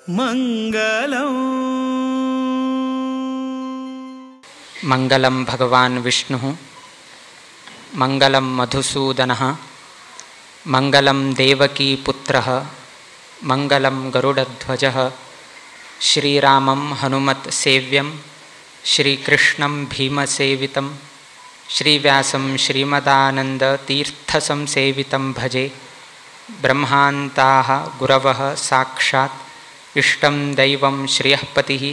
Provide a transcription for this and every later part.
मंगलम। मंगलम भगवान विष्णुः, मंगलम मधुसूदनः, मंगलम देवकी पुत्रः, मंगलम गरुडध्वजः, श्रीरामं हनुमत् सेव्यं, श्रीकृष्णं भीमसेवितं, श्रीव्यासं श्रीमदानन्दतीर्थसंसेवितं भजे। ब्रह्मान्ताः गुरवः साक्षात् इष्टं दैवं श्रियःपतिः,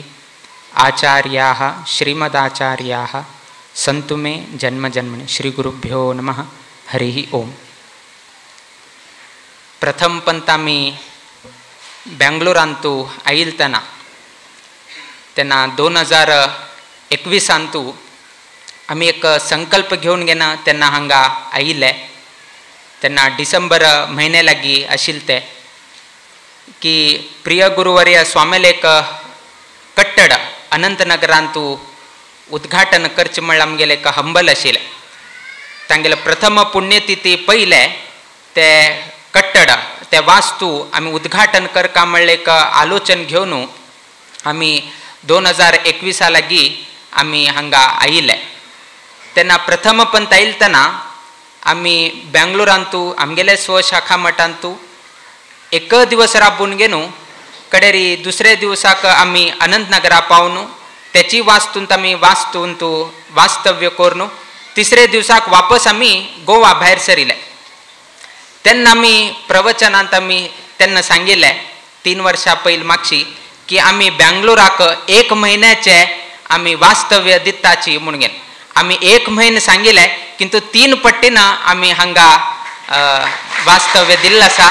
आचार्याः श्रीमदाचार्याः सन्तु मे जन्म जन्मनि। श्रीगुरुभ्यो नमः। हरिः ओम। प्रथम पंत आमी बेंगलोरांतु आयिलतना तेन्ना 2021 आमी एक संकल्प घेवन घेना तेन्ना हांगा आयिल्ले। तेन्ना डिसेंबर म्हयने लागीं आशिल्ले ते की प्रिय गुरुवर्य स्वामीले एक कट्टड अनंतनगरांतु उद्घाटन करचें म्हळ्यार आमगेलें एक हंबल आशिल्लें। तांगेले प्रथम पुण्यतिथी पयलें ते कट्टड ते वास्तू आमी उद्घाटन करका म्हळ्ळें एक आलोचन घेवन आमी 2021 लागीं आमी हांगा आयिल्ले। तेन्ना प्रथम पंत आयिलतना आमी बेंगलोरांतु आमगेले स्वशाखा मठांतु एक दिवस राबून घेवन कडेरी दुसरे दिवसाक आमी अनंतनगरा पावन तेची वास्तूंत आमी वास्तूंत वास्तव्य करून तिसरे दिवसाक वापस आमी गोवा भायर सरिल्ले। तेन्ना आमी प्रवचनांत आमी तेन्ना सांगिल्लें 3 वर्सां पयलीं मागशी की आमी बेंगलोराक 1 म्हयन्याचें आमी वास्तव्य दिताची म्हूण घेवन आमी 1 म्हयने सांगिल्लें, किंतु 3 पट्टीन आमी हांगा वास्तव्य दिल्लें आसा।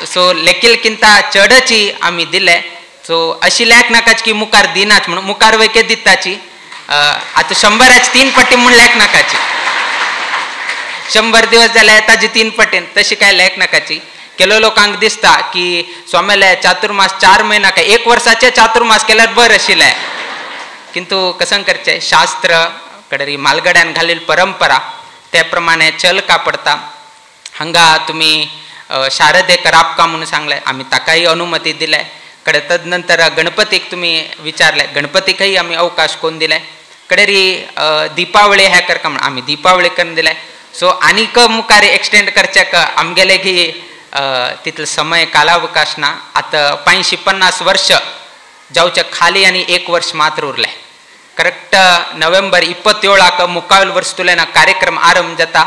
सो लेखिल किंता चडची आमी दिले। सो अशी लेख नाकाची की मुखार दिनाच म्हणून मुखार वैके दिताची। आतां 100 3 पट्टी म्हूण लेख नाकाची, 100 दिवस जाल्यार ताजी 3 पट्टीन तशी काय लेख नाकाची। केलो लोकांक दिसता की स्वामीले चातुर्मास 4 म्हयना काय 1 वर्साचे चातुर्मास केल्यार बरें आशिल्लें, किंतु कसं करचें शास्त्र कडेरी मालगड्यान घालेली परंपरा ते प्रमाणे चल का पडता। हांगा तुमी शारदेक राबका म्हणून सांगलें, आमी ताकाय अनुमती दिले। कडे तदनंतर गणपतीक तुमी विचारले, गणपतीकय आमी अवकाश कोण दिले। कडेरी दीपावळी हे करका म्हणून आमी दीपावळी करून दिले। सो आनीक मुखार एक्सटेंड करच्याक आमगेले की तितलो समय कालावकाश ना। आतां 550 वर्ष जावच्या खाली आनी 1 वर्ष मात्र उरलें। करेक्ट नोव्हेंबर 27 मुखावेल वर्स तुलेना कार्यक्रम आरंभ जाता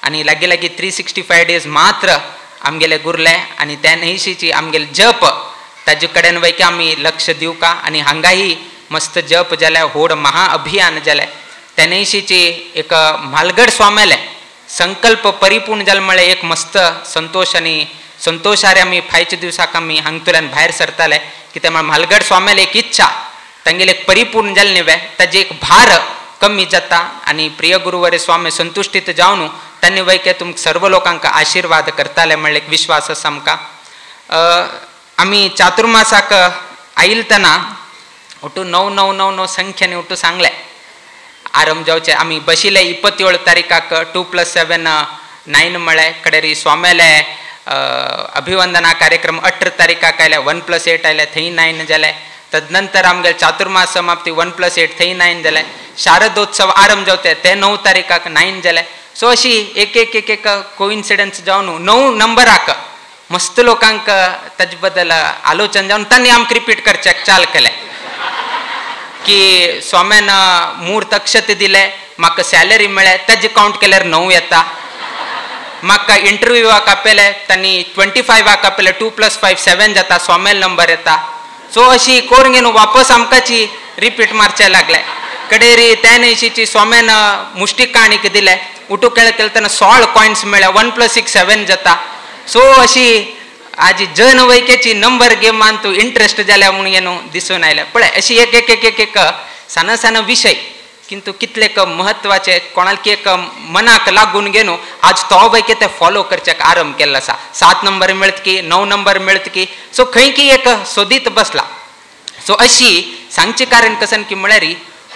आनी लागीं लागीं 365 डेज मात्र आमगेले गुरले आनी त्या न्हयशीची आमगेले जप ताजे कडेन वयके आमी लक्ष दिवका आनी हांगाय मस्त जप जालें, व्हड महा अभियान जालें। त्या न्हयशीची एक म्हालगड स्वाम्यालें संकल्प परिपूर्ण जालें म्हळ्यार एक मस्त संतोश आनी संतोशारे आमी फायच्या दिवसाक आमी हांगतल्यान भायर सरताले कित्याक म्हळ्यार म्हालगड स्वाम्याले एक इच्छा तांगेले एक परिपूर्ण जालें न्हय ताजे एक भार कमी जाता आनी प्रिय गुरुवर्य स्वामी संतुश्टीत जावन तांणी वयके तुमकां सर्व लोकांक आशिर्वाद करताले म्हळ्यार एक विश्वास आसा आमकां। आमी चातुर्मासाक आयिलतना ಒಟ್ಟು 9999 संख्याने ಒಟ್ಟು सांगलें। आरंभ जावचें आमी बशिल्ले 27 तारीखाक 2 + 7 9 म्हळ्ळें। कडेरी स्वाम्याले अभिवंदना कार्यक्रम 18 तारीखाक आयले, 1 + 8 आयले, थंय 9 जालें। तदनंतर आमगेले चातुर्मास समाप्ती 1 + 8 थंय 9 जालें। शारदोत्सव आरंभ जावते ते 9 तारीखाक 9 जालें। सो अशी एक एक एक एक कोइन्सिडन्स जावन 9 नंबराक मस्त लोकांक ताजे बद्दल आलोचन जावन तांणी आमकां रिपीट करच्याक चाल केलें की स्वाम्यान मूर्त अक्षत दिले, म्हाका सॅलरी मेळ्ळे ताजे कावंट केल्यार 9 येता, म्हाका इंटरव्यूआक आपयले तांणी 25 आपयले, 2 + 5 7 जाता, स्वाम्याल नंबर येता। सो अशी करून घेवन वापस आमकांची रिपीट मारचे लागले। कडेरी त्या न्हयशीची स्वाम्यान मुश्टीक काणीक दिले, उठू केळ केलें तेन्ना 16 कॉयन्स मेळ्ळे, 1 + 6 7 जाता। सो अशी आज जन वैकेची नंबर गेमान तूं इंट्रस्ट जाल्या म्हणून न्हू दिसून आयलें। पळय अशी एक एक एक एक एक सान सान विशय किंतु कितले महत्वाचे कोणाक एक मनाक लागून घेवन आज तो वैके ते फॉलो करच्याक आरंभ केल्लो आसा। 7 नंबर मेळत की 9 नंबर मेळत की सो खंय की एक सोदीत बसला। सो अशी सांगचें कारण कसन की म्हळ्यार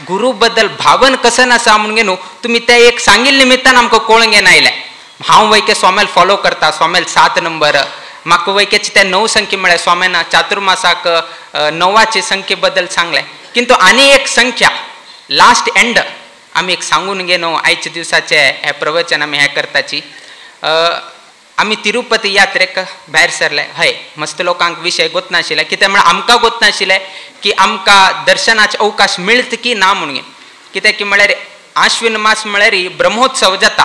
गुरू बद्दल भावन कसन आसा म्हणून न्हू तुमी ते एक सांगिल्ले निमित्तान आमकां कळून घेवन आयलें। हांव वैके स्वामेल फॉलो करता, स्वामेल 7 नंबर म्हाका वैकेची त्या 9 संख्ये म्हळ्यार स्वाम्यान चातुर्मासाक 9चे संख्ये बद्दल सांगलें. किंतु आनी एक संख्या लास्ट एंड आमी एक सांगून घेनो आयच्या दिवसाचे हे प्रवचन आमी हें करताची. आमी तिरुपती यात्रेक भायर सरले. हय, मस्त लोकांक विशय गोत नाशिल्ले, कित्याक म्हळ्यार आमकां गोत नाशिल्लें की आमकां दर्शनाचे अवकाश मेळत की ना म्हणून. कित्याक की म्हळ्यार आश्विन मास म्हळ्यार ब्रह्मोत्सव जाता.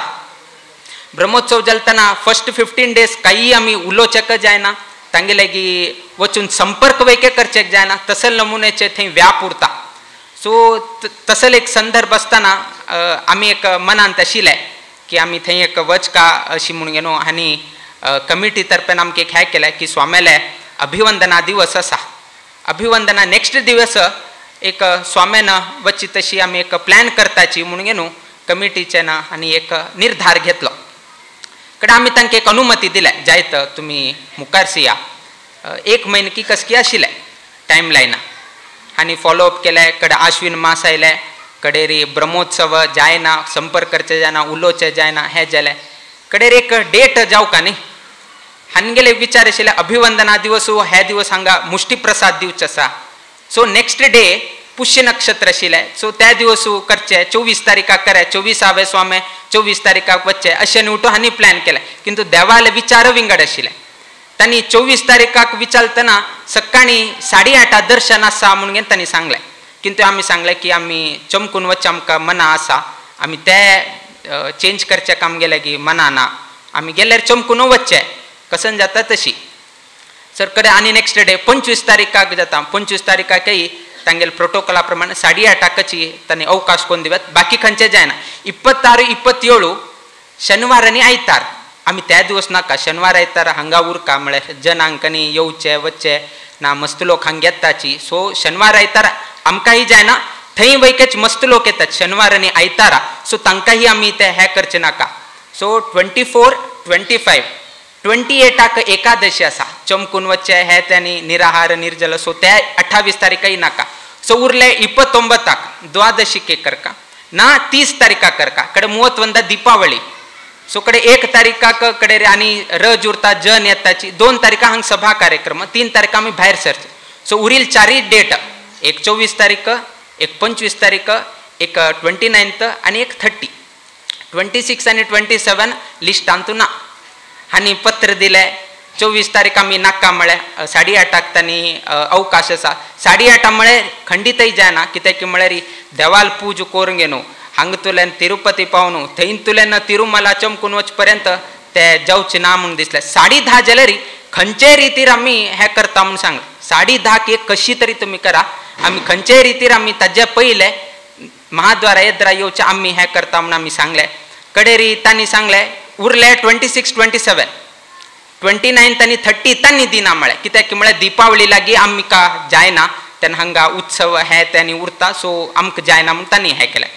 ब्रह्मोत्सव जातना फर्स्ट 15 डेज कांय आमी उलोवचेक जायना, तांगे लागीं वचून संपर्क वैके करचेक जायना, तसल नमुन्याचे थंय व्याप उरता. सो तसल एक संदर्भ आसतना आमी एक मनांत आशिल्लें की आमी थंय एक वचका अशी म्हणून न्हू. आनी कमिटी तर्फेन आमकां एक हें केलें की स्वाम्याले अभिवंदना दिवस आसा, अभिवंदना नेक्स्ट दिवस एक स्वाम्यान वचची तशी आमी एक प्लॅन करताची म्हणून न्हू कमिटीचे ना आनी एक निर्धार घेतलो. कडेन आमी तांकां एक अनुमती दिल्या, जायत तुमी मुखार सिया. एक म्हयनो की कसकी आशिल्लें टायम लायना आनी फॉलोअप केलें. कडेन आश्विन मास आयले, कडेरी ब्रह्मोत्सव जायना, संपर्क करचे जायना, उलोवचें जायना, हें जालें. कडेर एक डेट जावका न्ही. हांगेले विचार आशिल्ले अभिवंदना दिवस हे दिवस हांगा मुष्टिप्रसाद दिवचो आसा. सो नेक्स्ट डे पुष्य नक्षत्र आशिल्लें, सो त्या दिवस करचे 24 तारीखाक करे, 24 स्वामी 24 तारीखाक वचचे अशें न्हू हांणी प्लॅन केलें. किंतु देवाले विचार विंगड आशिल्ले. तांणी 24 तारीखाक विचारतना सकाळीं 8:30 दर्शन आसा म्हणून तांणी सांगलें. किंतु आमी सांगलें की आमी चमकून वचचें आमकां मना आसा, आमी ते चेंज करचें काम गेलें की मना ना, आमी गेल्यार चमकून वचचें कसन जाता तशी. सर कडेन आनी नेक्स्ट डे 25 तारीखाक जाता. 25 तारीखाकय तांगेले प्रोटोकॉला प्रमाणे 8:30 तांणी अवकाश कोण दिव्यात, बाकी खंयचे जायना. 26 27 शनिवार आनी आयतार आमी त्या दिवस नाका, शनिवार आयतार हांगा उरका म्हळ्यार जनांकांनी येवचे वचचे ना, मस्त लोक हांगा येताची. सो शनिवार आयतार आमकांय जायना, थंय वैकेच मस्त लोक येतात शनिवार आनी आयतारा, सो तांकांय आमी ते हें करचे नाका. सो 24 25 28 एकादशी आसा, चमकून वचचे हे त्यांनी निराहार निर्जल, सो त्या 28 तारीखय नाका. सो उरले 29 द्वादशी के करका ना, 30 तारीखा करका. कडे 31 दीपावली, सो कडे 1 तारीखाक कडे आनी रज उरता जन येताची. 2 तारीखा हांग सभा कार्यक्रम, 3 तारीखा आमी भायर सरचे. सो उरील 4 डेट, एक 24 तारीख, एक 25 तारीख, एक 29 आनी एक 30. 26 आनी 27 लिस्टांतू ना. आनी पत्र दिलें 24 तारीख आमी नाका म्हळें, 8:30 तांणी अवकाश आसा. 8:30 म्हळें खंडीतय जायना, कित्याक की म्हळ्यार देवाल पूज करून घेनो हांगा तुल्यान तिरुपती पावनू थंय तुल्यान तिरुमला चमकून वच पर्यंत ते जावचे ना म्हूण दिसलें. 10:30 जाल्यार खंयचेय रितीर आमी हें करता म्हूण सांगलें. 10:30 एक कशी तरी तुमी करा, आमी खंयचेय रितीर आमी ताजे पयले महाद्वारा येद्रा येवचें आमी हें करता म्हूण आमी सांगलें. कडेरी तांणी सांगलें उरले 26 27 29 आनी 30 तांणी दिना म्हळें. कित्याक की म्हळ्यार दिपावली लागीं आमकां जायना, तेन्ना हांगा उत्सव हे तांणी उरता, सो आमकां जायना म्हूण तांणी हें केलें.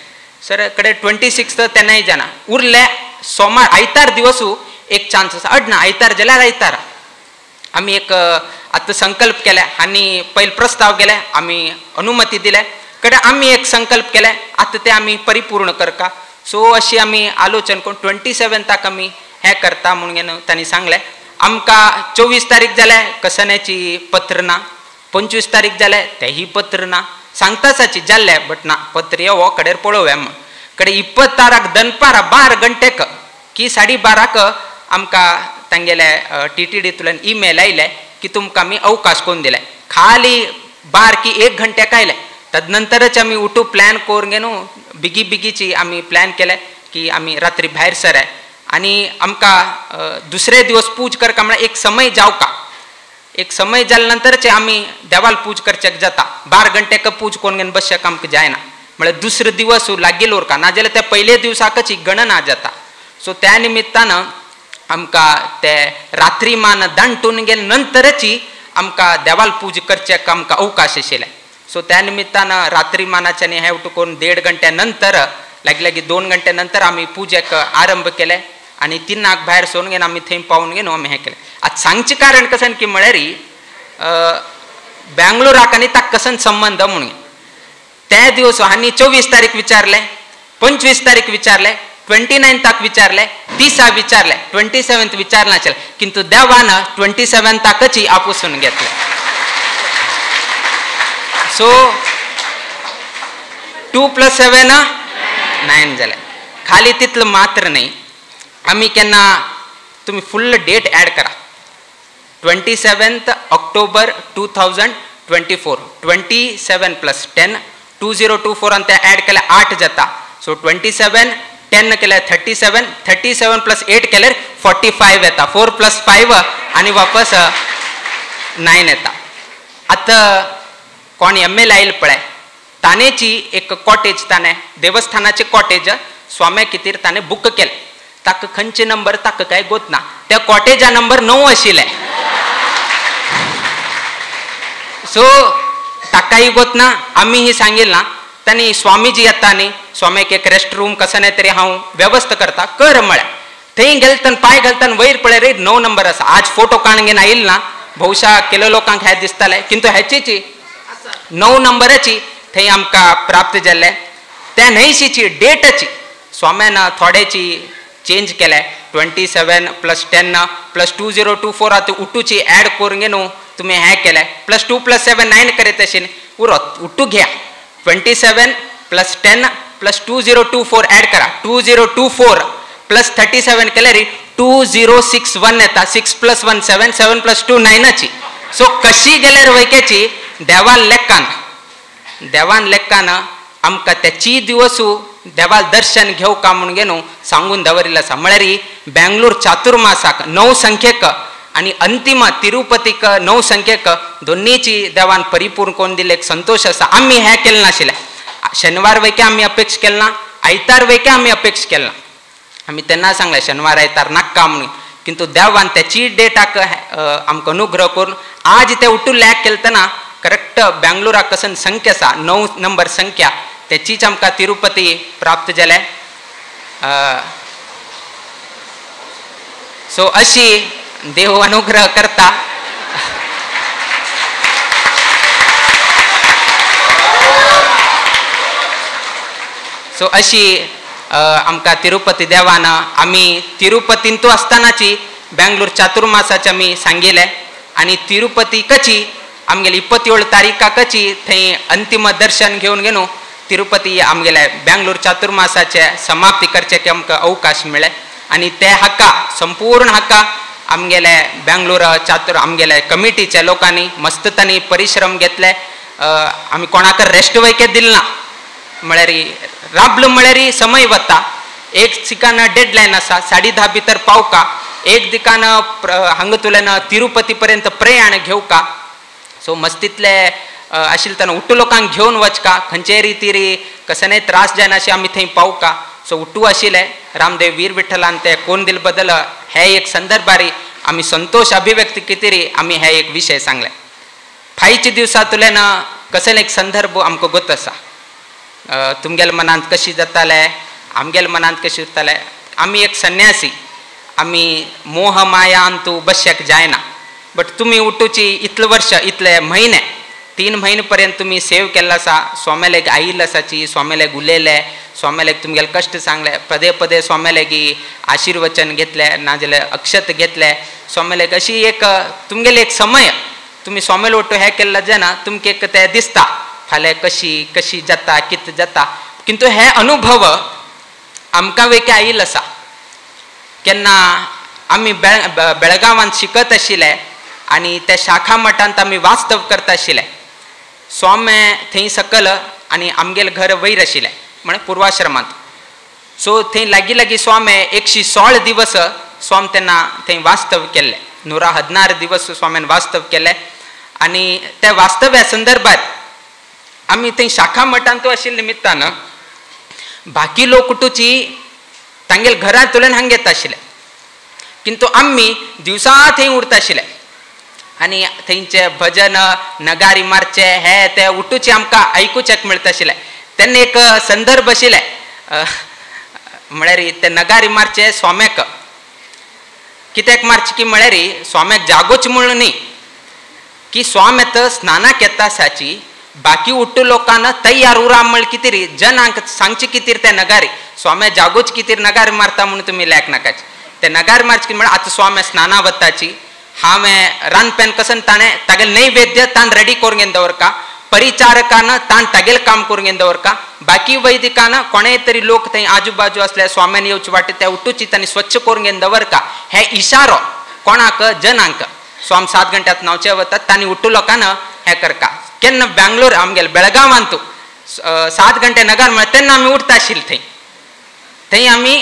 सर कडे 26 तेन्नाय जायना. उरले सोमार आयतार दिवसू एक चान्स आसा, अडना आयतार जाल्यार आयतार आमी एक आतां संकल्प केले आनी पयले प्रस्ताव केले, आमी अनुमती दिले. कडे आमी एक संकल्प केले आतां ते आमी परिपूर्ण करका. सो अशी आमी आलोचन करून 27 आमी हें करता म्हणून तांणी सांगलें. आमकां 24 तारीख जालें कसण्याची पत्र ना, 25 तारीख जालें तेही पत्र ना, सांगतासाची जाल्लें बट ना पत्र येवो कडेर पळोवया म्हूण. कडे 26 दनपारा 12 घंटेक की 12:30 आमकां तांगेले टीटीडींतल्यान ईमेल आयले की तुमकां आमी अवकाश कोन्न दिले. खाली 12 की 1 घंट्याक आयले. तदनंतरच आमी उठू प्लॅन करून न्हू बेगी बेगीची आमी प्लॅन केले की आमी रात्री भायर सराय आनी आमकां दुसरे दिवस पूज करका म्हळ्यार एक समय जावका, एक समय जाल्या नंतरच आमी देवाल पूज करच्याक जाता. 12 घंटेक पूज करून घेवन बसच्याक आमकां जायना, म्हळ्यार दुसरो दिवस लागीं उरका, नाजाल्यार त्या पयले दिवसाकच गणना जाता. सो त्या निमित्तान आमकां ते रात्री मान दांटून गेले नंतरच आमकां देवाल पूज करच्याक आमकां अवकाश आशिल्ले. सो त्या निमित्तान रात्री मानाच्यानी हें करून 1.5 घंट्या नंतर लागीं लागीं 2 घंट्या नंतर आमी पुजेक आरंभ केले आनी 3 भायर सरून घेवन आमी थंय पावून घेवन आमी हें केलें. आतां सांगचें कारण कशें की म्हळ्यार बेंगलोराक आनी ताका कसन संबंद म्हणून त्या दिवस आनी 24 तारीख विचारलें, 25 तारीख विचारलें, 29 विचारले, 30 विचारले, 27 विचारनाशिल्लें, किंतु देवान 27 आपुसून घेतले. सो 2 + 7 9 जालें. खाली तितलं मात्र न्ही, आमी केन्ना तुमी फुल्ल डेट ॲड करा, 27 ऑक्टोबर 2024, 27 + 10 2024 आनी ते ॲड केल्यार 8 जाता. सो 27 10 केल्यार 37, 37 + 8 केल्यार 45 येता, 4 + 5 आनी वापस 9 येता. आतां कोण एम एल आयल पळय, ताणेची एक कॉटेज, ताणें देवस्थानाचे कॉटेज स्वाम्या खातीर ताणें बूक केलें. ताका खंयचे नंबर ताका काय गोत ना, त्या कॉटेजा नंबर 9 आशिल्ले. सो ताकाय गोत ना, आमी ही सांगिल ना. तांणी स्वामीजी येता न्ही, स्वाम्याक एक रेस्ट रूम कसं नाही तरी हांव वेवस्था करता कर म्हळ्यार. थंय गेलतन पांय घालतना वयर पळय रे 9 नंबर आसा. आज फोटो काडून घेवन आयल ना, बहुशा केलो लोकांक हें दिसतालें, किंतु हेचीची 9 नंबराची थंय आमकां प्राप्त जाल्लें. त्या न्हयशीची डेटाची स्वाम्यान थोड्याची चेंज केले, 27 + 10 + 2024 आतां उटूची ॲड करून न्हू तुमी हें केलें, +2 + 7 9 करीत आशिल्लें उरत उटू घ्या. 27 + 10 + 2024 ॲड करा, 2024 + 37 केल्यार 2061 येता, 6 + 1 7, 7 + 2 9. सो कशी गेल्यार वैक्याची देवान लेक्कान, देवान लेक्कान आमकां त्याची दिवसू देवाल दर्शन घेवका म्हूण न्हू सांगून दवरिल्लें आसा. म्हळ्यार बेंगलोर चातुर्मासाक 9 संख्येक आनी अंतिम तिरुपतीक 9 संख्येक दोन्नीची देवान परिपूर्ण करून दिल्ले एक संतोश आसा. आमी हें केलें नाशिल्लें, शेनवार वैके आमी अपेक्षा केलें ना, आयतार वैके आमी अपेक्षा केलें ना. आमी तेन्ना सांगलें शेनवार आयतार नाका म्हणून, किंतु देवान त्याची डेटाक आमकां अनुग्रह करून आज ते उठून लॅक केलतना करेक्ट बेंगलोराक कसन संख्या आसा 9 नंबर संख्या त्याचीच आमकां तिरुपती प्राप्त जालें. सो अशी देव अनुग्रह करता. सो अशी आमकां तिरुपती देवान आमी तिरुपतींतू आसतनाची बेंगलोर चातुर्मासाचे आमी सांगिल्लें आनी तिरुपती कची आमगेले 27 तारीखाकची थंय अंतिम दर्शन घेवन घेवन तिरुपती आमगेले बेंगलोर चातुर्मासाचे समाप्ती करचे की आमकां अवकाश मेळ्ळे आनी ते हाका संपूर्ण हाका आमगेले बेंगलोर चातुर आमगेले कमिटीच्या लोकांनी मस्त तांणी परिश्रम घेतले. आमी कोणाक रेस्ट वैके दिल ना, म्हळ्यार राबलो म्हळ्यार समय वता. एक दिकान डेडलायन आसा 10:30 भितर पावका, एक दिकान हांगा तुल्यान तिरुपती पर्यंत प्रयाण घेवका. सो मस्तीतले आशिल्ले तेन्ना उट्टू लोकांक घेवन वचका, खंयचेय रितीर कसलेय त्रास जायना अशें आमी थंय पावका. सो उट्टू आशिल्ले रामदेव वीर विठ्ठलान ते कोण दिल बदल हे एक संदर्भारी आमी संतोष अभिव्यक्ती कितें आमी हे एक विशय सांगले. फायच्या दिवसा तुल्यान कसले एक संदर्भ आमकां गोत आसा, तुमगेल्या मनांत कशी जाताले आमगेल्या मनांत कशी उरताले. आमी एक संन्यासी, आमी मोह माया अंतू बश्याक जायना, बट तुमी उठूची इतले वर्ष इतले म्हयने 3 म्हयने पर्यंत तुमी सेव केल्लो आसा, स्वाम्यालेक आयिल्लो आसाची, स्वाम्यालेक उलयले, स्वाम्यालेक तुमगेले कश्ट सांगले, पदे पदे स्वाम्यालेगी आशिर्वचन घेतले नाजाल्यार अक्षत घेतले स्वाम्यालेक. अशी एक तुमगेले एक समय तुमी स्वाम्याले ओटू हें केल्लो जेन्ना तुमकां एक तें दिसता फाल्यां कशी कशी जाता कितें जाता. किंतु हे अनुभव आमकां वेके आयिल्लो आसा. केन्ना आमी बेळगांवांत शिकत आशिल्ले आनी त्या शाखा मठांत आमी वास्तव करता आशिल्ले. स्वामी थंय सकल आनी आमगेलें घर वयर आशिल्लें म्हळ्यार पुर्वाश्रमांत. सो थंय लागीं लागीं स्वामी 116 दिवस स्वामी तेन्ना थंय वास्तव केल्लें, 116 दिवस स्वाम्यान वास्तव केलें. आनी त्या वास्तव्या संदर्भात आमी थंय शाखा मठांत आशिल्ले निमित्तान बाकी लोक उठूची तांगेले घरांतल्यान हांगा येता आशिल्ले, किंतु आमी दिवसा थंय उरता आशिल्ले आनी थंयचे भजन नगारी मारचे हे ते उठूचे आमकां आयकुचेक मेळटा आशिल्लें. तेन्ना एक संदर्भ आशिल्ले म्हळ्यार ते नगारी मारचे स्वाम्याक कित्याक मारचे की म्हळ्यार स्वाम्याक जागोच म्हणून न्ही की स्वाम येता स्नानाक येता आसाची, बाकी उठ्ठू लोकांना तयार उरा म्हळ कितें जनांक सांगचे कितें ते नगारी. स्वाम्या जागोच कितें नगार मारता म्हणून तुमी लेख नाकाची. ते नगार मारची म्हळ्यार आतां स्वाम्या स्नाना वताची हांवें रांदपेन कसन ताणें तागेलें नैवेद्य ताण रेडी करून घेवन दवरका, परिचारकान ताण तागेलें काम करून घेवन दवरका, बाकी वैदिकान कोणेय तरी लोक थंय आजू बाजू आसल्या स्वाम्यान येवचे वाटे त्या उठूची तांणी स्वच्छ करून घेवन दवरका. हे इशारो कोणाक जनांक स्वाम 7 घंट्यात न्हांवचे वतात तांणी उठू लोकांना हें करका. केन्ना बेंगलोर आमगेले बेळगांवांत 7 घंटे नगार म्हळ्यार तेन्ना आमी उठता आशिल्ले थंय थंय आमी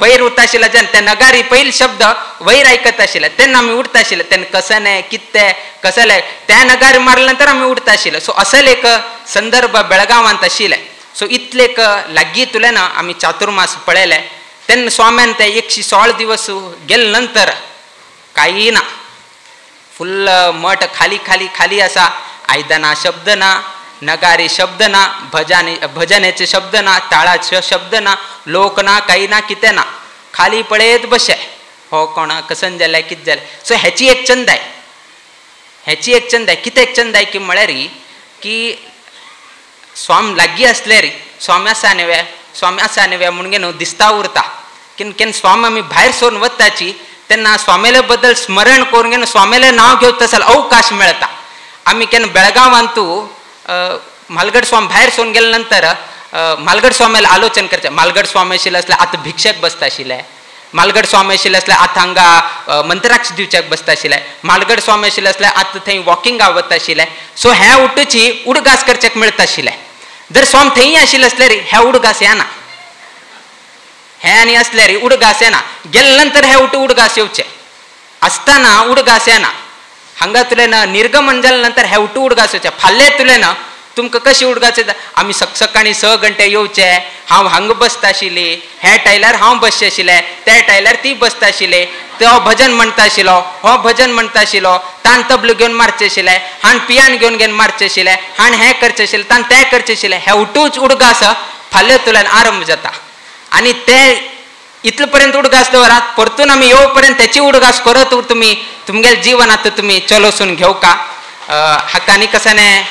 वयर उरता आशिल्ले जन ते नगारी पयल शब्द वयर आयकत आशिल्ले तेन्ना आमी उठता आशिल्ले तेन्ना कसलें कितें कसलें त्या नगारी मारले नंतर आमी उठता आशिल्ले. सो असले एक संदर्भ बेळगांवांत आशिल्ले. सो इतले एक लागीं तुले ना आमी चातुर्मास पळयले तेन्ना स्वाम्यान ते 116 दिवस गेले नंतर कांय ना, फुल्ल मठ खाली खाली खाली आसा, आयदनां शब्द ना, नगारी शब्द ना, भजनेचे शब्द ना, ताळाचे शब्द ना, लोक ना, काही ना, कितें ना, खाली पळयत बशे हो कोण कसन जालें कितें जालें. सो हेची एक चंदाय, हेची एक चंदाय कितें एक चंदाय की म्हळ्यार की स्वाम लागीं आसले रे स्वामी आसा न्हय स्वामी आसा न्हय म्हणून न्हू दिसता उरता. किन केन्ना स्वामी आमी भायर सरून वताची तेन्ना स्वामेले बद्दल स्मरण करून घेवन स्वामेलें नांव घेवता जाल्यार अवकाश मेळटा. आमी केन्ना बेळगांवांतू म्हालगड स्वामी भायर सरून गेले नंतर म्हालगड स्वामीला आलोचन करचें. म्हालगड स्वामी आशिल्ले आसल्यार आतां भिक्षक बसता आशिल्ले, म्हालगड स्वामी आशिल्ले आसल्यार आतां हांगा मंत्राक्ष दिवच्याक बसता आशिल्ले, म्हालगड स्वामी आशिल्ले आसल्यार आतां थंय वॉकिंगा वता आशिल्ले. सो ह्या उठूची उडगास करच्याक मेळटा आशिल्ले. जर स्वामी थंय आशिल्ले आसल्यार ह्या उडगास येना, हे आनी आसल्यार उडगास येना. गेले नंतर हे उठ उडगास येवचे आसतना उडगास येना. हांगा तुले ना निर्गमन जाले नंतर हे उठ उडगास येवचे. फाल्यां तुले ना तुमकां कशी उडगास येता आमी सकाळीं 6 घंटे येवचे, हांव हांगा बसता आशिल्ली, हे टायल्यार हांव बसचें आशिल्लें, ते टायल्यार ती बसता आशिल्ली, तो भजन म्हणटा आशिल्लो, हो भजन म्हणटा आशिल्लो, ताण तबलो घेवन मारचें आशिल्लें, हाण पियान घेवन घेवन मारचें आशिल्लें, हाण हें करचें आशिल्लें, ताण तें करचें आशिल्लें. हे उठूच उडगास फाल्यां तुल्यान आरंभ जाता आनी ते इतले पर्यंत उडगास दवरात परतून आमी येव पर्यंत तेची उडगास करत तुमी तुमगेले जीवन आतां तुमी चलोसून घेवका. हाका आनी कशें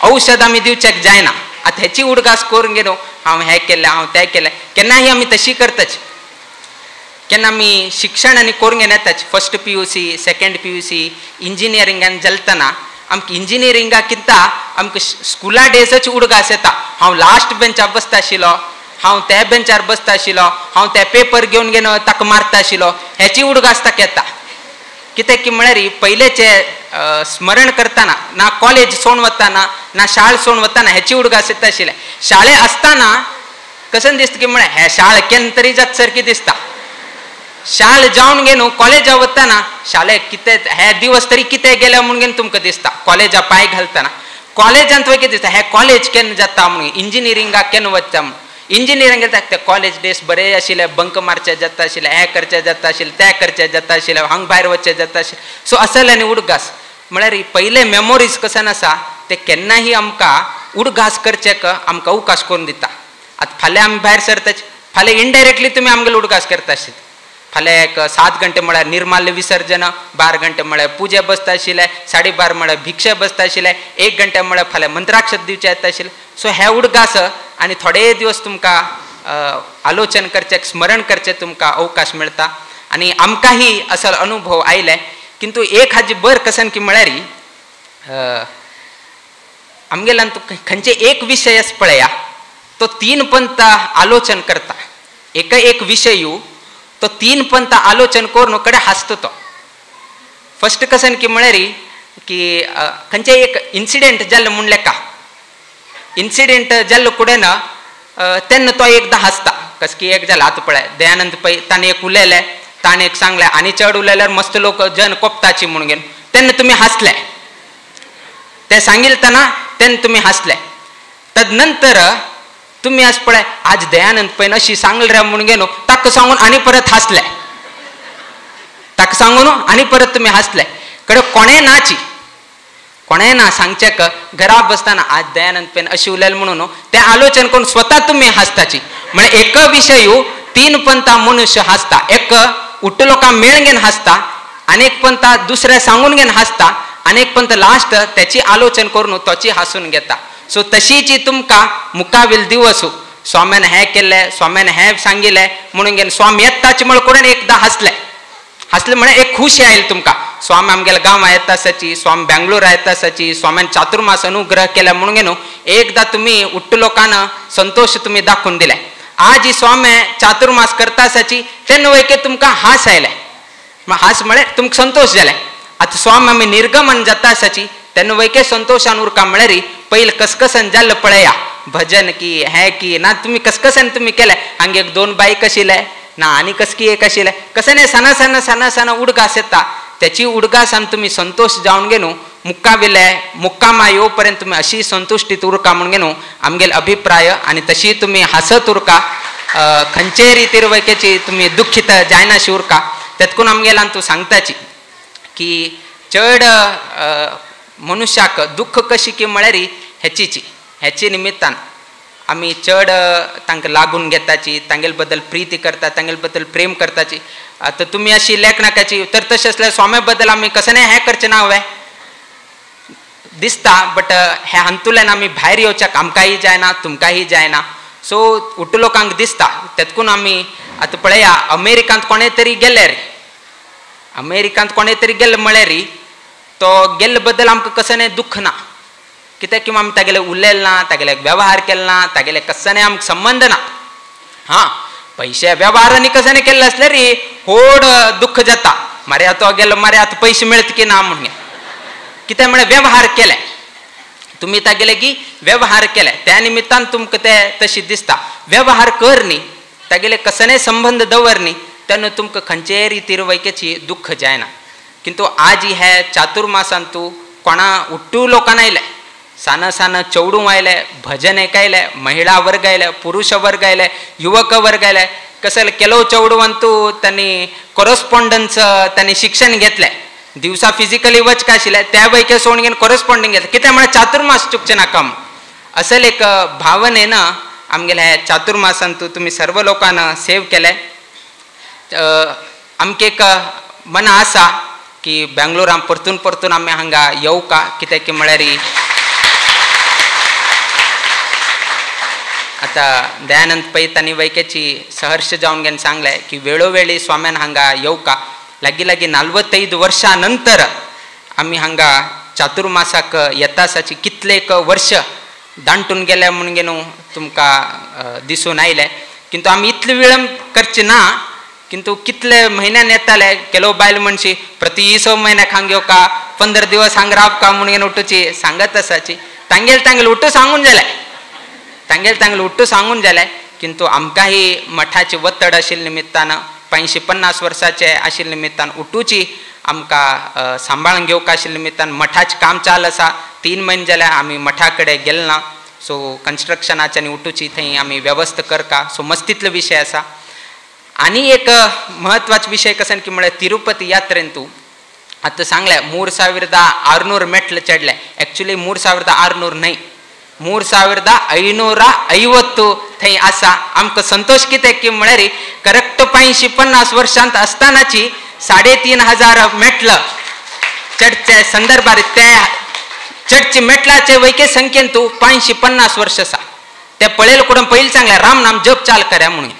औषध आमी दिवच्याक जायना. आतां हेची उडगास करून घेवन हांव हें केलें हांव तें केलें केन्नाय आमी तशी करताच. केन्ना आमी शिक्षण आनी करून घेवन येताच फर्स्ट PUC second PUC इंजिनियरिंगान चलतना आमकां इंजिनियरिंगाक कित्ता आमकां स्कुला डेजच उडगास येता. हांव लास्ट बेंचार बसता आशिल्लो, हांव त्या बेंचार बसता आशिल्लो, हांव ते पेपर घेवन घेवन ताका मारता आशिल्लो, हेची उडगास ताका येता. कित्याक की म्हळ्यार पयलेचे स्मरण करतना ना कॉलेज सोडून वतना ना शाळा सोडून वतना हेची उडगास येता आशिल्ले. शाळे आसतना कशें दिसता की म्हळ्यार हे शाळा केन्ना तरी जात सारकी दिसता. शाळा जावन घेवन कॉलेजा वतना शाळेक कितें हे दिवस तरी कितें गेले म्हणून घेवन तुमकां दिसता. कॉलेजा पांय घालतना कॉलेजांत वयर कितें दिसता हे कॉलेज केन्ना जाता म्हणून इंजिनियरिंगाक केन्ना वता म्हणून. इंजिनियरिंग येता ते कॉलेज डेज बरे आशिल्ले, बंक मारचे जाता आशिल्ले, हें करचें जाता आशिल्लें, तें करचें जाता आशिल्लें, हांगा भायर वचचें जाता आशिल्लें. सो असले आनी उडगास म्हळ्यार पयले मेमोरीज कशन आसा ते केन्नाय आमकां उडगास करचेक आमकां अवकाश करून दिता. आतां फाल्यां आमी भायर सरताच फाल्यां इनडायरेक्टली तुमी आमगेले उडगास करता आशिल्ले. फाल्यां एक 7 घंटे म्हळ्यार निर्माल्य विसर्जन, 12 घंटे म्हळ्यार पुजा बसता आशिल्ले, 12:30 म्हळ्यार भिक्षा बसता आशिल्ले, 1 घंटे म्हळ्यार फाल्यां मंत्राक्षत दिवचें येता आशिल्लें. सो हे उडगास आनी थोडे दिवस तुमकां आलोचन करचें स्मरण करचें तुमकां अवकाश मेळटा. आनी आमकांय असो अनुभव आयले. किंतु एक हाजी बर कसन की म्हळ्यार आमगेल्यान खंयचे एक विशयच पळया तो 3 पंथा आलोचन करता. एक एक विशय तो 3 पंथा आलोचन करून कडे हासतो तो. फर्स्ट कसन की म्हळ्यार की खंयचे एक इन्सिडेंट जाल्लो म्हणलें का इन्सिडेंट जाल्लो कुडें ना तेन्ना तो एकदां हासता. कस की एक जालें आतां पळय दयानंद पै ताणें एक उलयलें, ताणें एक सांगलें आनी चड उलयल्यार मस्त लोक जन कोपताची म्हणून घेवन तेन्ना तुमी हासले, तें सांगिलतना तेन्ना तुमी हासले. तदनंतर तुमी आज पळय आज दयानंद पैन अशी सांगलें रे म्हणून घेवन ताका सांगून आनी परत हासले, ताका सांगून आनी परत तुमी हासले. कडे कोणें नाची कोणें ना सांगचें घरा बसतना आज दयानंद पैन अशी उलयलें म्हणून तें आलोचन करून स्वता तुमी हासताची. म्हळ्यार एक विशय 3 पंथा मनुष्य हासता. एक उठ लोकां मेळ घेवन हासता, आनी एक पंथा दुसऱ्या सांगून घेवन हासता, आनी एक पंथ लास्ट त्याची आलोचन करून तोची हासून घेता. सो तशीची तुमकां मुखावेल दिवस. स्वाम्यान हें केल्लें, स्वाम्यान हें सांगिल्लें म्हणून घेवन स्वामी येताच म्हळ करून एकदां हांसले. हांसले म्हळ्यार एक खुशी आयली तुमकां, स्वामी आमगेल्या गांवां येता आसाची, स्वामी बेंगलोरा येता आसाची, स्वाम्यान चातुर्मास अनुग्रह केला म्हणून घेवन एकदां तुमी उट्टू लोकांना संतोश तुमी दाखोवन दिले. आज ही स्वामी चातुर्मास करता आसाची तेन्ना वयके तुमकां हांस आयले, हांस म्हळ्यार तुमकां संतोश जाले. आतां स्वामी आमी निर्गमन जाता आसाची तेन्ना वयके संतोशान उरका म्हळ्यार पयलीं कसकसन जाल्लें पळया, भजन की हें की ना तुमी कसकसन तुमी केलें. हांगे एक दोन बायक आशिल्ले ना आनी कसकी एक आशिल्लें, कशें न्ही साना साना साना साना उडगास येता, त्याची उडगासान तुमी संतोश जावन घेवन मुक्काविले मुक्कामा येवपर्यंत पर्यंत तुमी अशी संतुश्टीत उरका म्हणून घेवन आमगेले अभिप्राय. आनी तशी तुमी हांसत उरका, खंयचेय रितीर वयकेची तुमी दुखीत जायनाशी उरका. तेतकून आमगेल्यान तूं सांगताची की चड मनुष्याक दुःख कशी की म्हळ्यार हेचीची, हेची निमित्तान आमी चड तांकां लागून घेताची, तांगेले बद्दल प्रिती करता, तांगेले बद्दल प्रेम करताची. आतां तुमी अशी लेखनाकाची तर तशें आसल्यार स्वाम्या बद्दल आमी कशें न्ही हें करचें ना हांवें दिसता, बट हे हातूंतल्यान आमी भायर येवच्याक आमकांय जायना, तुमकांय जायना. सो उट्टू लोकांक दिसता तेतकून आमी आतां पळया अमेरिकांत कोणें तरी गेले रे, अमेरिकांत कोणें तरी गेले म्हळ्यार तो गेल्ले बद्दल आमकां कशें न्ही दुख्ख ना, कित्याक की आमी तागेले उलयलें ना, तागेले वेव्हार केलो ना, तागेले कसो न्ही आमकां संबंद ना. हां पयशे वेव्हार आनी कशें न्ही केल्ले आसल्यार व्हड दुख्ख जाता, मारे आतां गेलो मारे आतां पयशे मेळत की ना म्हणून. कित्याक म्हळ्यार वेव्हार केले तुमी तागेले की वेव्हार केले त्या निमित्तान तुमकां ते तशी दिसता. वेव्हार कर न्ही, तागेले कसो संबंद दवर न्ही, तेन्ना तुमकां खंयचेय रितीर वयकेची दुख्ख जायना. किंतु आज हे चातुर्मासान तूं कोणा उट्टू लोकांना आयले, साना साना चेडूं आयले, भजन आयले, महिला वर्ग आयले, पुरुष वर्ग आयले, युवक वर्ग आयले. कसं केलो चेडवांतू तांणी कोरस्पॉन्डन्स तांणी शिक्षण घेतलें, दिवसा फिजिकली वच काय आशिल्लें त्या वयके सोडून घेवन कोरस्पॉन्डिंग घेतलें. कित्याक म्हळ्यार चातुर्मास चुकचें नाका म्हूण असल एक भावनेन आमगेल्या ह्या चातुर्मासान तूं तुमी सर्व लोकांना सेव केलें. आमकां एक मना आसा की बेंगलोरान परतून परतून आमी हांगा येवका, कित्याक की म्हळ्यार आतां दयानंद पै तांणी वैकेची सहर्ष जावन घेवन सांगलें की वेळोवेळी स्वाम्यान हांगा येवका. लागीं लागीं 45 वर्सां नंतर आमी हांगा चातुर्मासाक येता आसाची कितलेक वर्ष दांटून गेले म्हणून घेवन तुमकां दिसून आयलें. किंतु आमी इतले विळंब करचे ना, किंतु कितले म्हयन्यान येताले केलो बायल मनशी प्रति 6 म्हयन्याक हांग येवका, 15 दिवस हांग रावका म्हणून घेवन उठूची सांगत आसाची. तांगेले तांगेले उठू सांगून जालें, तांगेले तांगेले उठू सांगून जालें. किंतु आमकांय मठाचे वत्तड आशिल्ले निमित्तान 85-50 वर्साचे आशिल्ले निमित्तान उठूची आमकां सांबाळून घेवंक आशिल्ले निमित्तान मठाचें काम चालू आसा. 3 म्हयने जाल्यार आमी मठा कडेन गेले ना, सो कन्स्ट्रक्शनाचे आनी उठूची थंय आमी वेवस्था करका. सो मस्तीतलो विशय आसा. आनी एक म्हत्वाचो विशय कसं की म्हळ्यार तिरुपती यात्रेन तूं आतां सांगलें 3600 मेटल चडले. एक्चुली 3600 न्हय, 3550 थंय आसा. आमकां संतोश कितें की म्हळ्यार करेक्ट 85-50 वर्सांत आसतनाची 3500 मेटल चडचे संदर्भार ते चडचे मेटलाचे वैके संख्येन तूं 550 वर्ष आसा. ते पळयले करून पयलीं सांगलें राम नाम जप चाल करा म्हणून.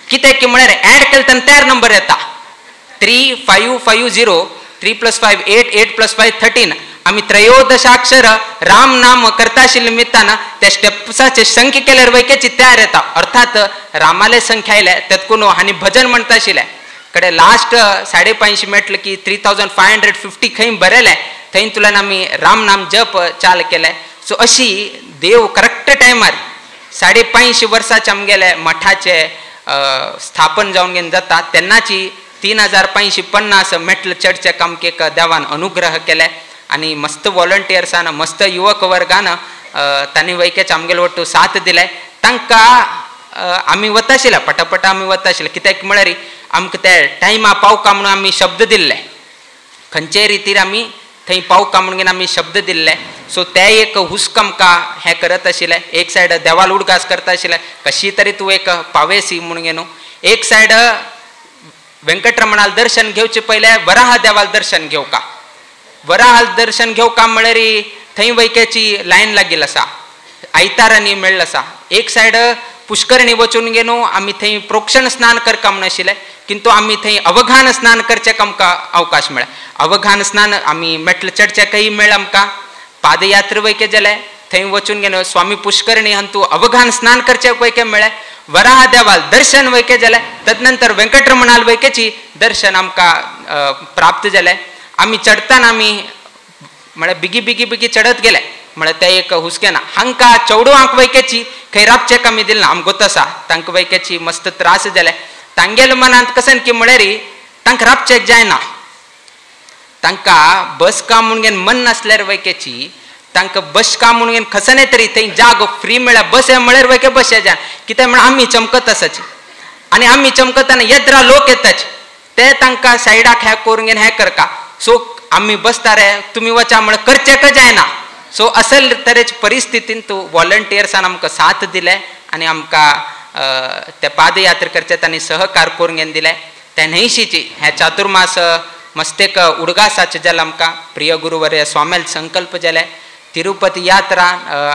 कित्याक की म्हळ्यार एड केलें तेन्ना तयार नंबर येता 3550, 3 + 5 8, 8 + 5 13. आमी त्रयोदशाक्षर राम नाम करता आशिल्ले निमित्तान त्या स्टेप्साचे संख्या केल्यार वैकेची तयार येता. अर्थात रामाले संख्या आयले तेतकून आनी भजन म्हणटा आशिल्लें कडे लास्ट 550 मेटले की 3550 खंय बरयलें थंय तुल्यान आमी राम नाम जप चाल केलें. सो अशी देव करेक्ट टायमार 550 वर्साचे आमगेले मठाचे स्थापन जावन घेवन जाता तेन्नाची 3550 मेटल चडचे कामकेक देवान अनुग्रह केले. आनी मस्त वॉलंटियर्सान मस्त युवक वर्गान तांणी वैकेच आमगेले वट्टू साथ दिले. तांकां आमी वता आशिल्ले पटापटा आमी वता आशिल्ले, कित्याक म्हळ्यार आमकां ते टायमा पावका म्हणून आमी शब्द दिल्ले, खंयचेय रितीर आमी थंय पावका म्हणून आमी शब्द दिल्ले. सो ते एक हुस्क आमकां हें करत आशिल्ले. एक सायड देवाल उडगास करता आशिल्ले कशी तरी तूं एक पावेसी म्हणून न्हू, एक सायड वेंकटरमणाल दर्शन घेवचे पयलें वराह देवाल दर्शन घेवका, वराहाल दर्शन घेवका म्हळ्यार थंय वैक्याची लायन लागिल्ली आसा, आयतारांनी मेळ्ळो आसा. एक सायड पुष्करणी वचून गेलो आमी थंय प्रोक्षण स्नान करका म्हूण आशिल्लें किंतु आमी थंय अवघान स्नान करचें आमकां अवकाश मेळ्ळा. अवघान स्नान आमी मेटल चडचेकय मेळ्ळें आमकां. पादयात्रा वयके जालें थंय वचून गेलो स्वामी पुष्करणी हंतू अवघान स्नान करचें वयके मेळ्ळें. वराह देवाल दर्शन वयके जालें. तदनंतर वेंकटरमणाल वयकेची दर्शन आमकां प्राप्त जालें. आमी चडताना आमी म्हळ्यार बिगी बिगी बिगी चडत गेले म्हळ्यार ते एक हुस्के ना. हांकां चेडवांक वयकेची खंय राबचेक आमी दिलें ना, आमकां गोत आसा तांकां वयकेची मस्त त्रास जाले. तांगेल्या मनांत कशें की म्हळ्यार तांकां राबचेक जायना, तांकां बस का म्हणून घेवन मन नासल्यार वयकेची तांकां बस का म्हणून घेवन खसने तरी थंय जागो फ्री मेळ्ळ्या बस म्हळ्यार वयके बस जाय कित्याक म्हळ्यार आमी चमकत आसाची आनी आमी चमकतना येद्रा लोक येताची ते तांकां सायडाक हें करून घेवन हें करका. सो आमी बसता रे तुमी वचा म्हळ्यार करचेक जायना. सो असल तरेचे परिस्थितीन तूं वॉलंटियर्सान आमकां साथ दिले आनी आमकां ते पादयात्रा करचे तांणी सहकार करून घेवन दिले. ते न्हयशीची हे चातुर्मास मस्तेक उडगासाचें जालें आमकां. प्रिय गुरुवर्य स्वाम्याल संकल्प जाले. तिरुपती यात्रा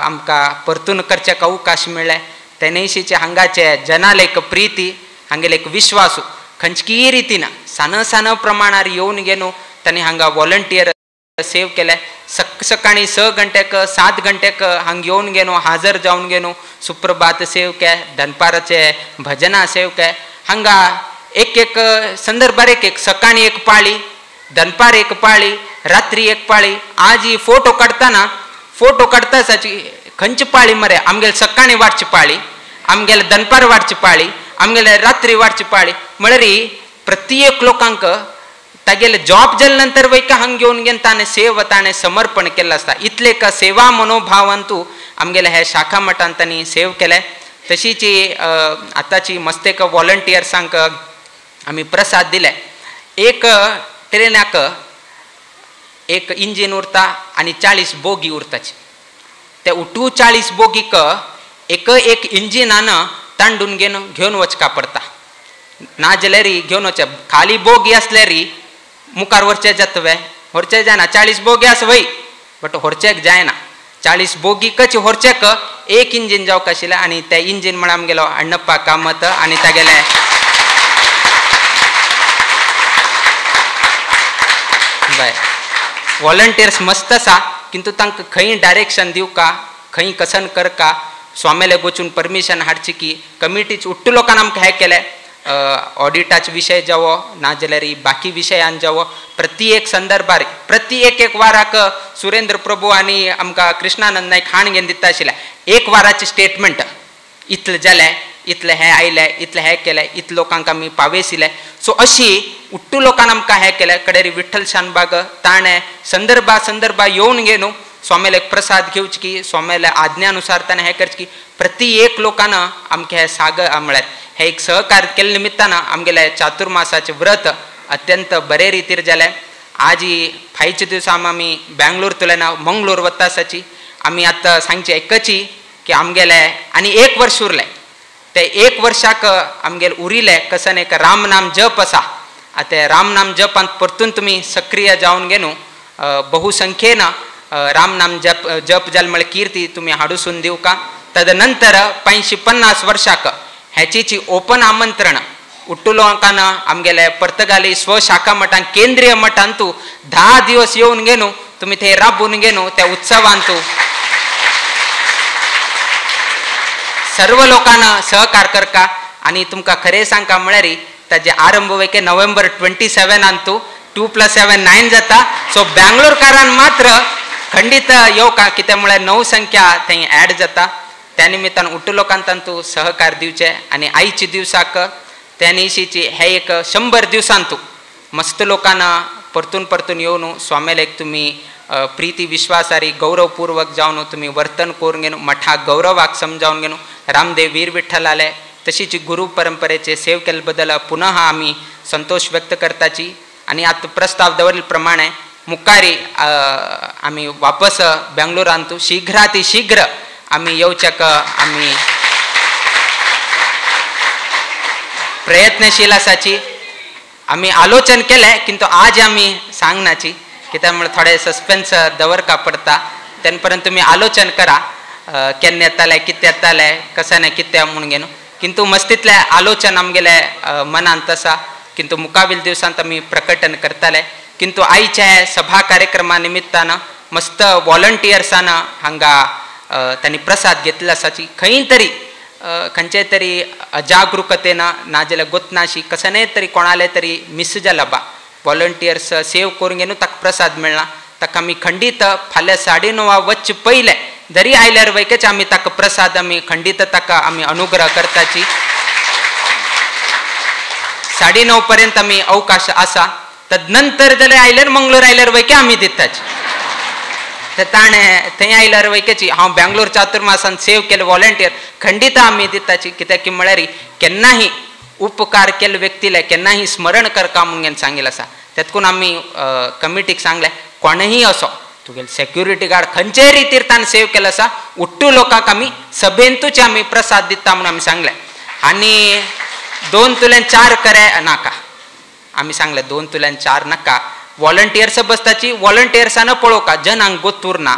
आमकां परतून करचेक अवकाश मेळ्ळे. ते न्हयशीचे हांगाचे जनाल एक प्रिती हांगेले एक विश्वास खंयचीय रितीन सान सान प्रमाणार येवन घेवन तांणी हांगा वॉलंटियर सेव केले. सकाळी 6 घंट्याक 7 घंट्याक हांग येवन घेवन हाजर जावन घेवन सुप्रभात सेव के, दनपाराचे भजना सेव के. हांगा एक एक संदर्भार एक एक सकाळी एक पाळी, दनपार एक पाळी, रात्री एक पाळी. आज ही फोटो काडटना फोटो काडटा साची खंयची पाळी मरे आमगेले सकाळी वाडची पाळी, आमगेले दनपार वाडची पाळी, आमगेले रात्री वाडची पाळी म्हळ्यार प्रत्येक लोकांक तागेले जॉब जाले नंतर वयका हांग घेवन घेवन ताणें सेवा ताणें समर्पण केल्लें आसता. इतले का सेवा मनोभावान तूं आमगेले हे शाखा मठान तांणी सेव केले. तशीच आतांची मस्तेक वॉलंटियर्सांक आमी प्रसाद दिले. एक ट्रेनाक एक इंजीन उरता आनी 40 बोगी उरताची. ते उठू 40 बोगीक एक एक इंजिनान तांडून घेवन घेवन वचका पडटा. ना जाल्यार घेवन वचप खाली बोगी आसल्यार मुखार व्हरचें जाता वे व्हरचें जायना. 40 बोगी आसा वय बट व्हरचेक जायना. 40 बोगीकच व्हरचेक एक इंजीन जावंक आशिल्लें आनी तें इंजीन म्हळ्यार आमगेलो अण्णप्पा कामत आनी तागेले बाय वॉलंटियर्स मस्त आसा किंतु तांकां खंय डायरेक्शन दिवका खंय कसन करका स्वाम्याले वचून परमिशन हाडची की कमिटीच उट्टू लोकांक आमकां हें केलें. ऑडिटाचे विशय जावो ना जाल्यार बाकी विशयान जावो प्रति एक संदर्भार प्रति एक एक वाराक सुरेंद्र प्रभू आनी आमकां कृष्णानंद नायक हाण घेवन दिता आशिल्लें. एक वाराचें स्टेटमेंट इतलें जालें इतलें हें आयलें इतलें हें केलें इतले लोकांक आमी पावेसिलें. सो अशी उट्टू लोकांक आमकां हें केलें. कडेरी विठ्ठल शानबाग ताणें संदर्भा संदर्भा येवन घेवन स्वाम्याले प्रसाद घेवची की स्वाम्याले आज्ञानुसार ताणें हें करचें की प्रति एक लोकान आमकां हें सागर म्हळ्यार हे एक सहकार केल्ले निमित्तान आमगेले चातुर्मासाचें व्रत अत्यंत बरे रितीर जालें. आजी फायच्या दिवसा आमी बेंगलोर तुल्यान मंगलोर वता आसाची. आमी आतां सांगचें एकची की आमगेले आनी एक वर्स उरलें ते एक वर्साक आमगेले उरिल्लें कसन एक रामनाम जप आसा. आतां रामनाम जपांत परतून तुमी सक्रिय जावन घेवन बहुसंख्येन रामनाम जप जप जाल म्हळ्यार किर्ती तुमी हाडूसून दिवका. तदनंतर 550 वर्साक हेचीची ओपन आमंत्रण उट्टू लोकांना आमगेले पर्तगाली स्वशाखा मठान केंद्रीय मठांतू 10 दिवस येवन घेवन तुमी थंय राबून घेवन त्या उत्सवांतू सर्व लोकांना सहकार करका. आनी तुमकां खरें सांगका म्हळ्यार ताजे आरंभ वयके नोव्हेंबर 27 तूं 2 + 7 9 जाता. सो बेंगलोरकारान मात्र खंडीत येवका कित्याक म्हळ्यार 9 संख्या थंय एड जाता. त्या निमित्तान उट्टू लोकांक तांतू सहकार दिवचे. आनी आयच्या दिवसाक त्या निशीची हे एक 100 दिवसांतू मस्त लोकांना परतून परतून येवन स्वाम्यालेक तुमी प्रिती विश्वासारी गौरवपूर्वक जावन तुमी वर्तन करून घेवन मठाक गौरवाक समजावन घेवन रामदेव वीर विठ्ठल आले तशीच गुरु परंपरेचे सेव केल्ले बद्दल पुनः आमी संतोष व्यक्त करताची. आनी आतां प्रस्ताव दवरिल्ले प्रमाणे मुखारी आमी वापस बेंगलोरांतू शीघ्राती शीघ्र आमी येवच्याक आमी प्रयत्नशील आसाची. आमी आलोचन केलें किंतु आज आमी सांगनाची कित्याक म्हळ्यार थोडे सस्पेन्स दवरका पडटा. तेन्ना पर्यंत तुमी आलोचन करा. केन्ना येताले कितें येताले कशें ना कितें म्हणून घेवन किंतु मस्तीतलें आलोचन आमगेले मनांत आसा किंतु मुखावील दिवसांत आमी प्रकटन करताले. किंतु आयच्या ह्या सभा कार्यक्रमा निमित्तान मस्त वॉलंटियर्सान हांगा तांणी प्रसाद घेतलो आसाची खंय तरी खंयचे तरी अजागृकतेन नाजाल्यार गोतनाशी कशें तरी कोणाले तरी मिस जाला बा वॉलंटियर्स सेव करून घेवन ताका प्रसाद मेळना ताका आमी खंडीत फाल्यां 9:30 वच्चे पयलें जरी आयल्यार वयकेच आमी ताका प्रसाद आमी खंडीत ताका आमी अनुग्रह करताची. 9:30 पर्यंत आमी अवकाश आसा तदनंतर जाल्यार आयल्यार मंगळूर आयल्यार वयके आमी दिताची. तर ताणें थंय आयल्यार वयकेची हांव बेंगलोर चातुर्मासान सेव केले वॉलंटियर खंडीत आमी दिताची कित्याक की म्हळ्यार केन्नाही उपकार केल्ले व्यक्तीले केन्नाही स्मरण करका म्हणून सांगिल्लें आसा. तेतकून आमी कमिटीक सांगलें कोणूय असो तुगेले सेक्युरिटी गार्ड खंयचेय रितीर ताणें सेव केलो आसा उट्टू लोकांक आमी सभेंतूच आमी प्रसाद दिता म्हणून आमी सांगलें. आनी 2 तुल्यान 4 करे नाका आमी सांगलें 2 तुल्यान 4 नाका वॉलंटियर्स बसताची वॉलंटियर्सान पळोवका जनांक गोतूर ना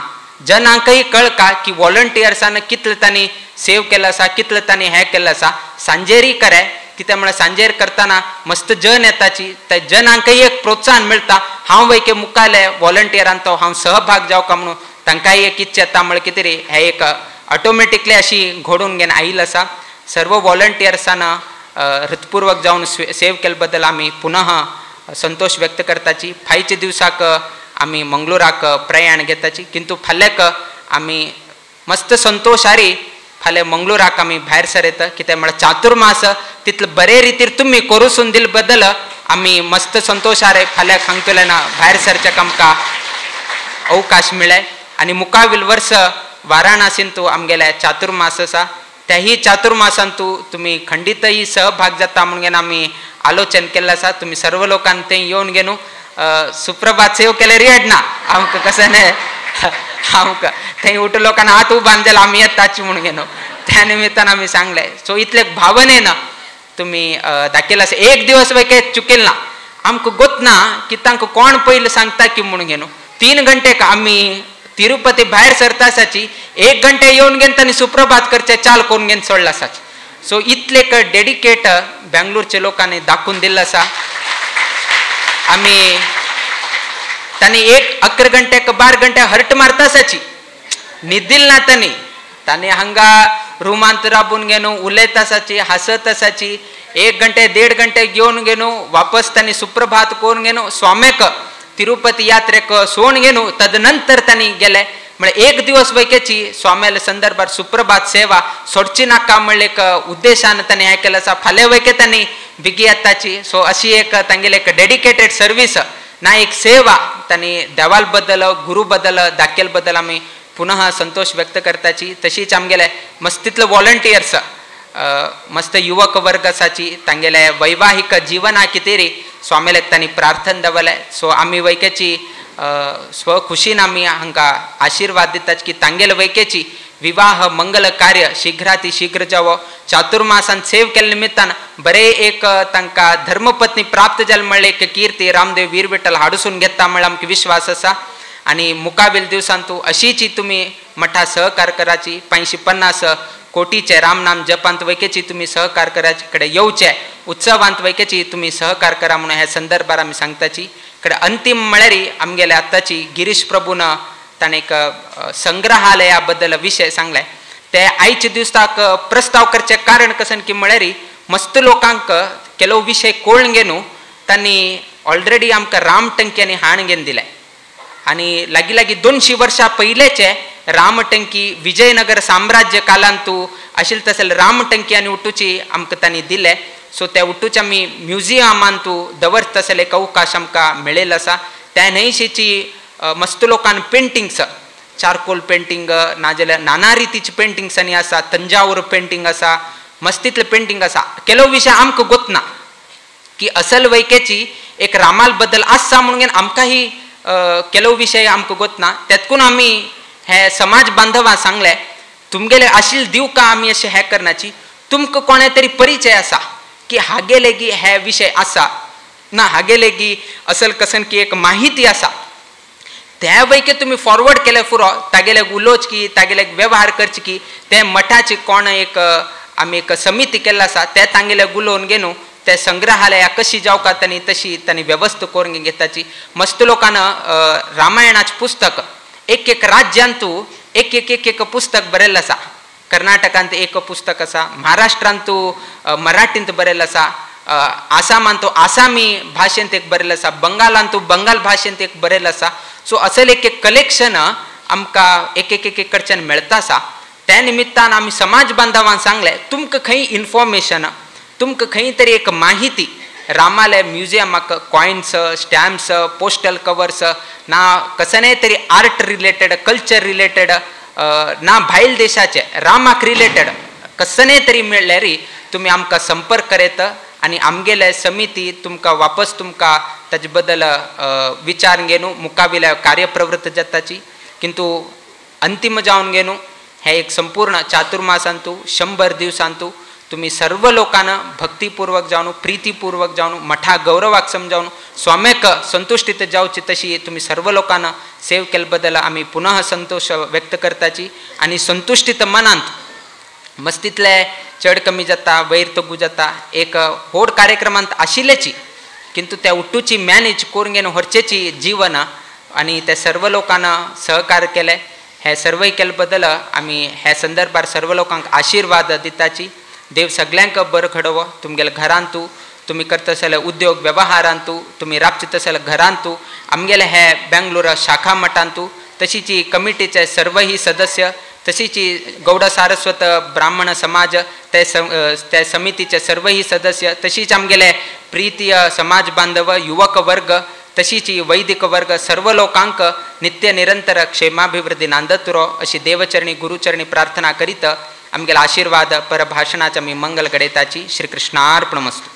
जनांकय कळका की वॉलंटियर्सान कितले तांणी सेव केलो आसा कितले तांणी हें केल्लें आसा. सांजेरी करे कित्याक म्हळ्यार सांजेर करतना मस्त जन येताची त्या जनांकय एक प्रोत्साहन मेळटा हांव वयके मुखाले वॉलंटियरान तो हांव सहभाग जावका म्हणून तांकांय एक इच्छा येता म्हळ्यार कितें रे हें एक ऑटोमॅटिकली अशी घडोवन घेवन आयिल्लें आसा. सर्व वॉलंटियर्सान हृतपूर्वक जावन सेव केल्ले बद्दल आमी पुनः संतोष व्यक्त करताची. फायच्या दिवसाक आमी मंगळुराक प्रयाण घेताची किंतु फाल्याक आमी मस्त संतोषारी फाल्यां मंगळुराक आमी भायर सरता कित्याक म्हळ्यार चातुर्मास तितले बरे रितीर तुमी करूसून दिले बद्दल आमी मस्त संतोषारे फाल्यां हांगतल्यान भायर सरच्याक आमकां अवकाश मेळ्ळे. आनी मुखावील वर्स वाराणसींतू आमगेले चातुर्मास आसा त्याही चातुर्मासांतू तुमी खंडीतही सहभाग जाता म्हणून आमी आलोचन केल्लें आसा. तुमी सर्व लोकांनी थंय येवन घेवन सुप्रभात सेव केल्यार येडना आमकां कशें न्हय आमकां थंय उठ लोकांना हात उबान जाल्यार आमी येताची म्हणून घेवन त्या निमित्तान आमी सांगलें. सो इतले भावनेन तुमी दाखयलें आसा एक दिवस वय चुकेल ना आमकां गोतना की तांकां कोण पयलीं सांगता की म्हणून घेवन 3 घंटे आमी तिरुपती भायर सरता आसाची 1 घंटे येवन घेवन तांणी सुप्रभात करचें चाल करून घेवन सोडला आसाची. सो इतले डेडिकेट बेंगलोरच्या लोकांनी दाखोवन दिल्लें आसा. आमी तांणी 11 घंटे 12 घंटे हर्ट मारता आसाची न्हिदिल ना तांणी तांणी हांगा रुमांत राबून घेवन उलयत आसाची हांसत आसाची 1 घंटे 1.5 घंटे घेवन घेवन वापस तांणी सुप्रभात करून घेवन स्वाम्याक तिरुपती यात्रेक सोण घेवन तदनंतर तांणी गेले. म्हळ्यार एक दिवस वयकेची स्वाम्याल्या संदर्भात सुप्रभात सेवा सोडची नाका म्हणले एक उद्देशान तांणी हें केलें आसा. फाल्यां वयके तांणी बेगी येताची. सो अशी एक तांगेली एक डेडिकेटेड सर्वीस ना एक सेवा तांणी देवाल बद्दल गुरू बद्दल दाखेल बद्दल आमी पुनः संतोष व्यक्त करताची. तशीच आमगेले मस्तीतले वॉलंटियर्स मस्त युवक वर्ग आसाची तांगेले वैवाहिक जिवना कितें स्वामीलेक तांणी प्रार्थना दवरलें. सो आमी वैकेची स्वखुशीन आमी हांकां आशिर्वाद दितात की तांगेले वैकेची विवाह मंगल कार्य शीघ्राती शीघ्र जावो चातुर्मासान सेव केल्ले निमित्तान बरे एक तांकां धर्मपत्नी प्राप्त जाल म्हळ्ळें एक कीर्ती रामदेव वीर विठ्ठल हाडसून घेता म्हळ्यार आमकां विश्वास आसा. आनी मुखावेल दिवसांतू अशीची तुमी मठा सहकार कराची 550 कोटीचे रामनाम जपांत वैकेची तुमी सहकार कराचे कडे येवचे उत्सवांत वैकेची तुमी सहकार करा म्हणून ह्या संदर्भार आमी सांगताची. कडे अंतीम म्हळ्यार आमगेले आतांची गिरीश प्रभून ताणें एक संग्रहालया बद्दल विशय सांगले ते आयच्या दिवसाक प्रस्ताव करचें कारण कशें की म्हळ्यार मस्त लोकांक ಕೆಲವು विशय कळून घेवन तांणी ऑलरेडी आमकां रामटंकी आनी हाण घेवन दिलें. आनी लागीं लागीं 200 वर्सां पयलेचे रामटंकी विजयनगर साम्राज्य कालांतू आशिल्लें तसलें रामटंकी आनी उटूची आमकां तांणी दिलें. सो त्या उटूचे आमी म्युजियमांतू दवरता तसले एक अवकाश आमकां मेळिल्लो आसा. त्या न्हंयशीची मस्त लोकान पेंटिंग्स चारकोल पेंटिंग नाजाल्यार नाना रितीची पेंटिंग्स आनी आसा तंजावूर पेंटिंग आसा मस्तीतलें पेंटिंग आसा. ಕೆಲವು विशय आमकां गोतना की असल वैकेची एक रामाल बद्दल आसा म्हणून आमकां ही ಕೆಲವು विशय आमकां गोतना. तेतकून आमी हे समाज बांधवां सांगले तुमगेले आशिल्ले दिवका आमी अशें हें करनाची तुमकां कोणा तरी परिचय आसा की हागे लेगी हे विशय आसा ना हागे लेगी असल कसन की एक माहिती आसा त्या वैके तुमी फॉरवर्ड केले फुरो तागेले उलोवच की तागेले वेव्हार करचे की ते मठाचे कोण एक आमी एक समिती केल्लो आसा ते तांगेले उलोवन घेवन ते संग्रहालया कशी जावका तांणी तशी तांणी वेवस्था करून घेताची. मस्त लोकांना रामायणाचें पुस्तक एक एक राज्यांतू एक एक एक एक पुस्तक बरयल्लें आसा. कर्नाटकांत एक पुस्तक आसा, महाराष्ट्रांतू मराठींत बरयल्लें आसा, आसामांतू आसामी भाशेंत एक बरयल्लें आसा, बंगालांतू बंगाल भाशेंत एक बरयल्लें आसा. सो असले एक एक कलेक्शन आमकां एक एक एक कडच्यान मेळता आसा. त्या निमित्तान आमी समाज बांधवांक सांगलें तुमकां खंय इन्फॉर्मेशन तुमकां खंय तरी एक माहिती Ramalaya म्युझियमाक coins stamps postal covers ना कसनेय तरी आर्ट रिलेटेड कल्चर रिलेटेड ना भायल देशाचे रामाक रिलेटेड कसनेय तरी मेळ्ळ्यार तुमी आमकां संपर्क करयत आनी आमगेले समिती तुमकां वापस तुमकां ताजे बद्दल विचार घेवन मुखाविल्या कार्यप्रवृत्त जाताची. किंतु अंतिम जावन घेवन हे एक संपूर्ण चातुर्मासांतू 100 दिवसांतू तुम्ही सर्व लोकांना भक्तिपूर्वक जावन प्रीतिपूर्वक जावन मठा गौरवाक समजावन स्वाम्याक संतुष्टीत जावची तशी तुम्ही सर्व लोकांना सेव केले बद्दल आमी पुनः संतोष व्यक्त करताची. आनी संतुष्टीत मनांत मस्तीतले चड कमी जाता वैर तगू जाता एक व्हड कार्यक्रमांत आशिल्ल्याची किंतु त्या उट्टूची मॅनेज करून घेवन व्हरचेची जीवन आनी त्या सर्व लोकांना सहकार केले हे सर्वय केले बद्दल आमी ह्या संदर्भार सर्व लोकांक आशिर्वाद दिताची. देव सगळ्यांक बरो घडोवो तुमगेल्या घरांतू तुमी करता जाल्यार उद्योग व्यवहारांतू तुमी राबचित जाल्यार घरांतू आमगेले हे बेंगलोर शाखा मठांतू तशीच कमिटीचे सर्वही सदस्य तशीच गौड सारस्वत ब्राह्मण समाज ते समितीचे सर्वही सदस्य तशीच आमगेले प्रीतीय समाज बांधव युवक वर्ग तशीच वैदिक वर्ग सर्व लोकांक नित्य निरंतर क्षेमाभिवृद्धी नांदत उरो अशी देवचरणी गुरुचरणी प्रार्थना करीत आमगेला आशीर्वाद परभाषणाचा मी मंगल घडयताची. श्रीकृष्णार्पणमस्तु.